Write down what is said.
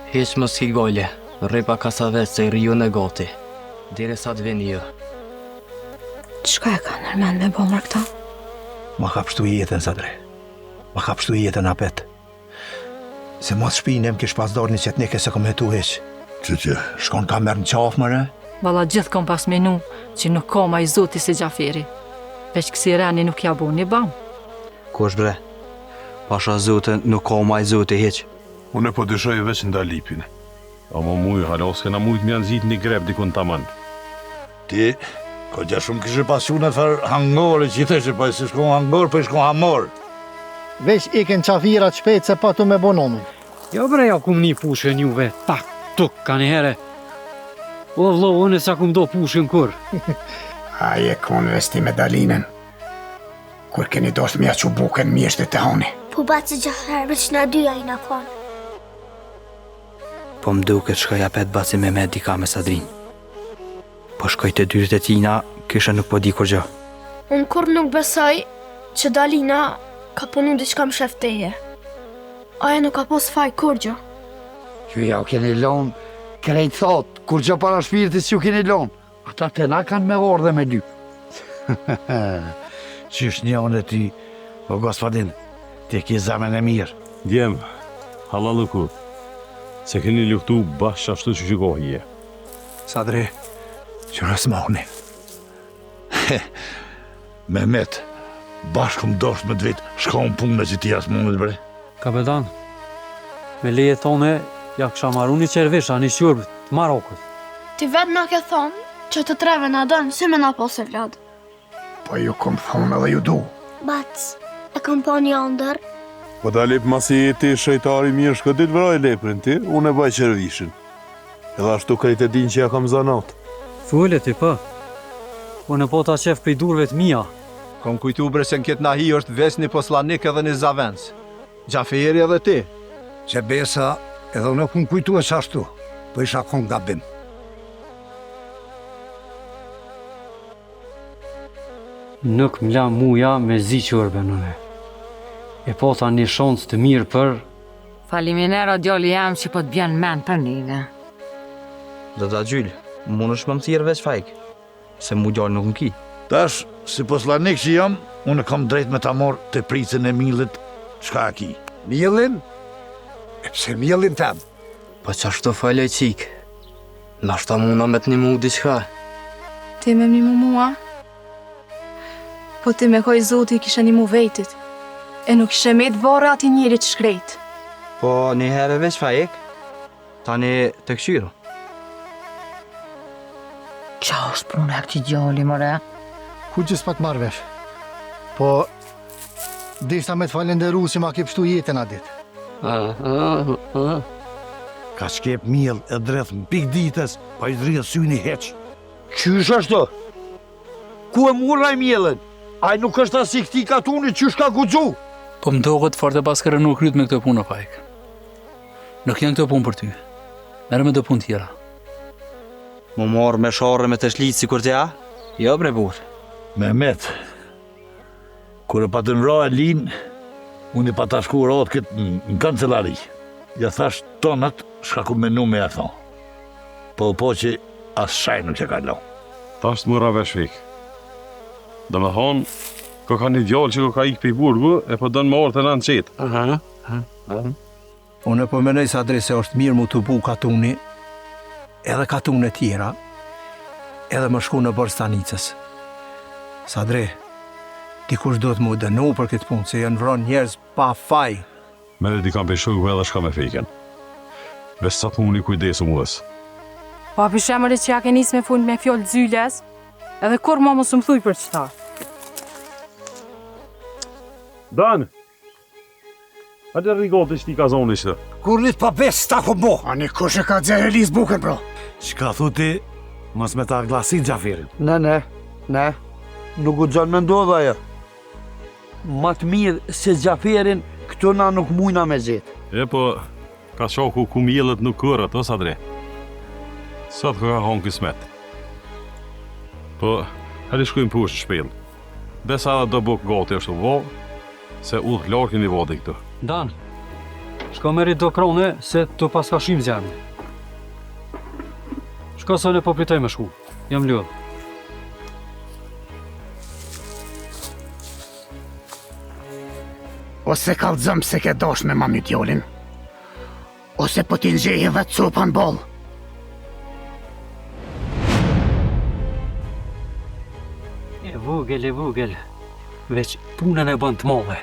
Hiç mos ki gajle, rri pak kasavet se rri unë gati. Derisa të vini ju. Çka e ka nërmend me bo mër këta? Ma ka pshtu jetën, Sadri. Ma ka pshtu jetën apet. Se mas shpine më kish pas dorë një qetnik e s'e kom hetu hiç. Që që, shkon ka merë në qafë mëre? Valla gjithë kom pas menu që nuk ka ma i zoti se Xhaferi. Veç kësi reni nuk ja boni bam. Kush bre? Pasha Zotin nuk ka ma i zoti hiç. Unë po dyshoj veç në Dalipin. Amo muj, hala s'kena mujt me ja nxit një grep dikun taman. Ti, kogja shumë kishe pasu në farë hangore që i theshe, po e s'ish kon hangor, po ish kon hamor. Veç ikin qafirat shpejt se pa tu me bo nomin. Jo bre ja kum ni pushkën juve, tak, tuk, ka një here. O vlo, unë s'ja kum do pushkën kurr. A je konë veç ti me Dalinën. Kur keni dosht me ja çu bukën mjeshtit te hani. Po baci Xhafer, veç na dyja jena konë. Po më duket shkoi apet baci Mehmet dika me Sadrin. Po shkoj te dyert e tina, kishe nuk po di kurgjë. Unë kurrë nuk besoj që Dalina ka punu diçka mshef teje. Ajo nuk ka pos faj kurgjë. Ju ja u keni lonë krejt thot, kurgjë para shpirtit s'ju keni lonë. Ata te na kanë me ardhë me lyp. Qysh njënë e ti, o gospodin, ti ki zemrën e mirë. Djem, hallallëku, se keni luftu bash ashtu që që hije. Sadri, që rësmoni. Mehmet, bashkë më dosht me të vetë, shka unë punë që ti as mundet bre? Kapedan, me leje tone, ja kisha maru një qervish, a një çorbë të Marokut. Ti vetë na ke thonë që të treve na don si me na pos evlad. Po ju kom thonë edhe ju du. Bac, e kom pa një andër. Po Dalip masi je ti shejtar i mirë shko dil vraj leprin ti, unë e baj qervishin. Edhe ashtu krejt e dinë që ja kam zanat. Fole ti po. Unë pata qef prej durve të mia. Kom kujtu bre se në këtë nahi është veç një poslanik edhe një zavendës. Xhaferi edhe ti. Qe besa edhe unë kom kujtu qashtu, po isha kon gabim. Nuk më la muja me zi çorbën unë. E pata një shans të mirë për Faleminderit o djali jem që po të bjen men për neve. Dada Gjyl, mundesh me më thirrë veç Faik, se mu djalë nuk më ki. Tash, si poslanik që jam, unë kam drejt me ta marrë tepricën e millit, çka e ki. Millin? E pse millin tem? Po qashtu fol oj çikë, nashta muna me të nimu diçka. Ti me m'nimu mua? Po ti me koj zoti i kishe nimu vetit. E nuk kishe met varre atij njerit të shkret. Po një herë veç Faik, tani të këqyro. Qa është puna e këtij djali, more? Kurgjë s'pat marrë vesh. Po, deshta me të falenderu që ma ke pshtu jetën atë ditë. Ka shkep miell e dredh në pikë ditës, pa i dridh syni hiç. Qysh ashtu? Ku e murr ai miellin? Ai nuk është as i këtij katuni, qysh ka guxu? Po më doket fort e paske rënu kryt me këto punë, Faik. Nuk janë këto punë për ty. Merru me do punë tjera. Mu marrë me sharre me të shlitë sikur ti a? Jo bre burrë. Mehmet, kur e patën vra Elin, unë i pata shku ratë këtë në kancelari. Ja thash tonat, shka ku menu me ja thonë. Po po që as shaj nuk e ka lo. Tash të mora vesh Fik. Domethonë, ko ka një djalë që ko ka ikë prej burgu, e po don me ardhë te na në qetë. Aha, aha. Unë po menoj Sadri se është mirë mu tubu katuni, edhe katune tjera, edhe me shku në borë stanicës. Sadri, dikush duhet mu dënu për këtë punë, se janë vra njerëz pa faj. Merre dikan prej shokëve edhe shko me Fikën. Veç sa të muni kujdesu mues. Po a pishe more që ja ke nis me fol me fjalë zyles, edhe kurrë ma mos më thuj për qëta. Dan! Hajde rri gati qëti kazoni që. Kur një të pabesë s'ta kom bo. Ani kush e ka xerë Elis bukën, bro? Çka thu ti, mos me ta glasit Xhaferin. Ne, ne, ne, nuk guxon me ndodhë ajo. Ma të mirë se Xhaferin, këtu na nuk mujna me gjetë. E po, ka shoku ku mjellet nuk korret, o Sadri. Sot ka konë kismet. Po, hajde shkojmë poshtë në shpellë. Besa edhe do bukë gati është u bo, se udhë larg kemi bo deri këtu. Dan. Shko merri do krone se të paska shym zjarmi. Shko se unë po pritoj me shku. Jam lodhë. Ose kallzom pse ke dasht me ma myt djalin, ose po t'i nxehi dhetë copa në ballë. E vogël, e vogël, veç punën e bën të madhe.